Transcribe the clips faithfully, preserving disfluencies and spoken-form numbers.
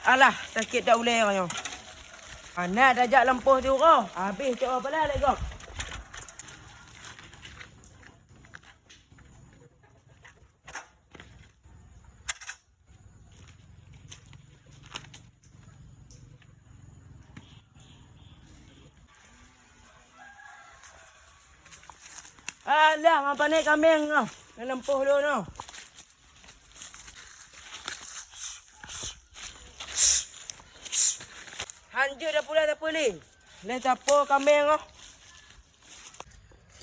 Alah, sakét that ulèe nyoe. Hana tajak lampôh siuroe, habéh cok pala lé gob. Alah, mapané kaméng nyoe. Ngon lampôh lôn nyoe. Hanjeuet dah pula tapeuling. Lé sapo kaméng nyoe.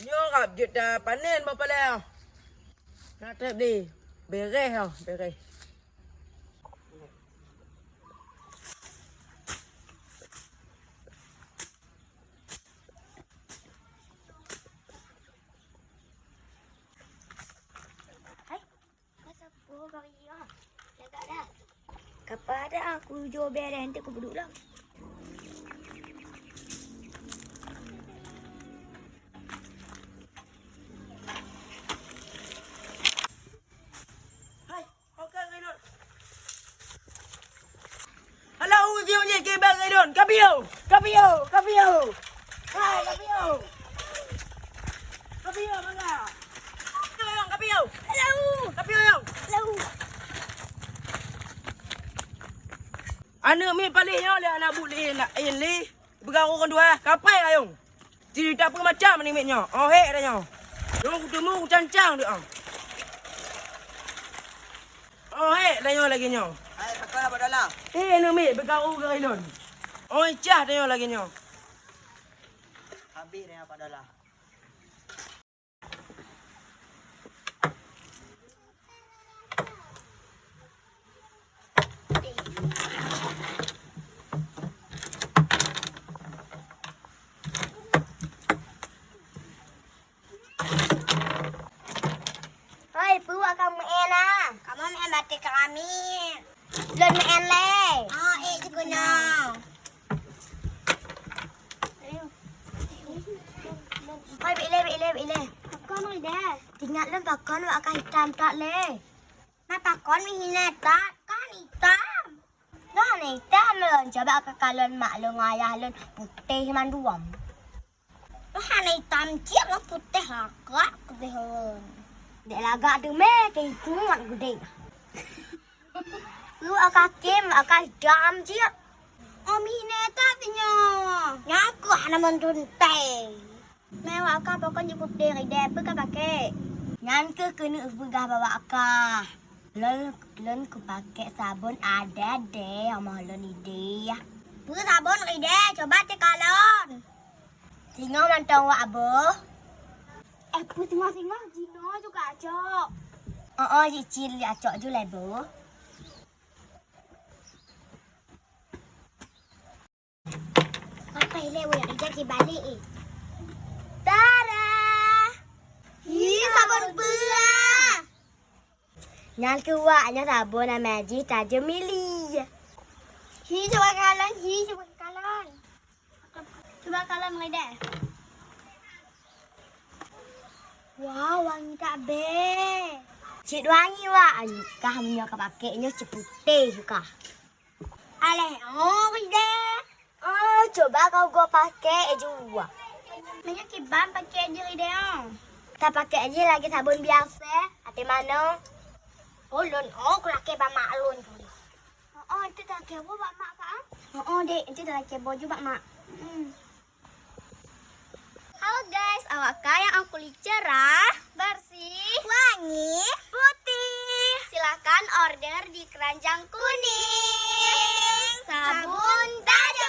Nyoe rab jeuet tapanen bak paleng. Na treb deh. Beréh oh, beréh. Hai, masa poh kau iya? Lagak dah. Kapa ada aku jo beren tu kubuduk lah. Hai, oke ngai lôn. Alah, u tiong je ke bang ngai lôn. Kapiyo, kapiyo, kapiyo. Hai, kapiyo. Kapiyo mangga. Kapiyo, kapiyo. Alah, kapiyo. Alah. Aneuk miet paléh nyoe lé aneuk buet lé laén lé. Beugaru kon dua, kapai ayong. Cerita peue macam ni miet nyoe. Oh hek dah nyoe. Nyoe kuteumé kucancang deh ah. Oh hek dah nyoe lagèe nyoe. Hai, pakon apa dalam? Eh, aneuk miet beugaru keu ilôn. Oh cah dah nyoe lagèe nyoe. Habis dah nyoe apa dalam. Hoi, peue wak kamu meu'en na? Kamoe meu'en batèe keramik. Lôn meu'en lé. Oh, ék jikeunoe. Hoi, bèk lé, bèk lé, bèk lé. Pakon meu'en deh? Teuingat lôn pakon wak ka hitam that lé. Na pakon meu'en hina that, kan hitam. Nah, hitam lôn. Coba ka kalon mak lôn ngon ayah lôn putéh mandum. Wah, hana itam cit ngon putéh lagak keudeh lôn. Dek lagak teumé keu itu ngon gudeng. Lu aka kim, aka itam cit. Oh, mine that nyoe. Nyan keuh hana meutuntai. Meuwak aka pakon jih putéh rideh, peue ka paké? Nyan keuh keuneuk peugah bak wak aka. Lôn, lôn kupaké sabon adèe-adèe, omoh lôn ideh. Peue sabon rideh? Coba teukalon. Singoh mantong wak boh. Eh, peue singoh-singoh jinoe juga acok. Oh, oh, cicil acok ju lé boh. Papai lé weh, ija ki balek eh. Tara! Hi, sabon peue? Nyan keuh wak, nyan sabon nama jih Tajeu Mili. Hi, cuba kalon, hi, cuba kalon. Cuba kalon meudeh. Wow, wangi that bèe. Cit wangi wak, kah meunyoe ka paké nyoe cit putéh kah. Aléh, oh, rideh. Oh, coba kau go paké jua. Meunyoe kiban paké jih rideh, oh. Tapaké jih lagèe sabon biasa, até manoe. Oh, lôn, oh, kulakèe bak mak lôn. Oh, oh, itu talakèe boh bak mak kah? Oh, oh, dek, itu talakèe boh ju bak mak. Hmm. Halo guys, awak ka nyang kulit cerah, bersih, wangi, putih. Silakan order di keranjang kuning. Sabun Tajeu.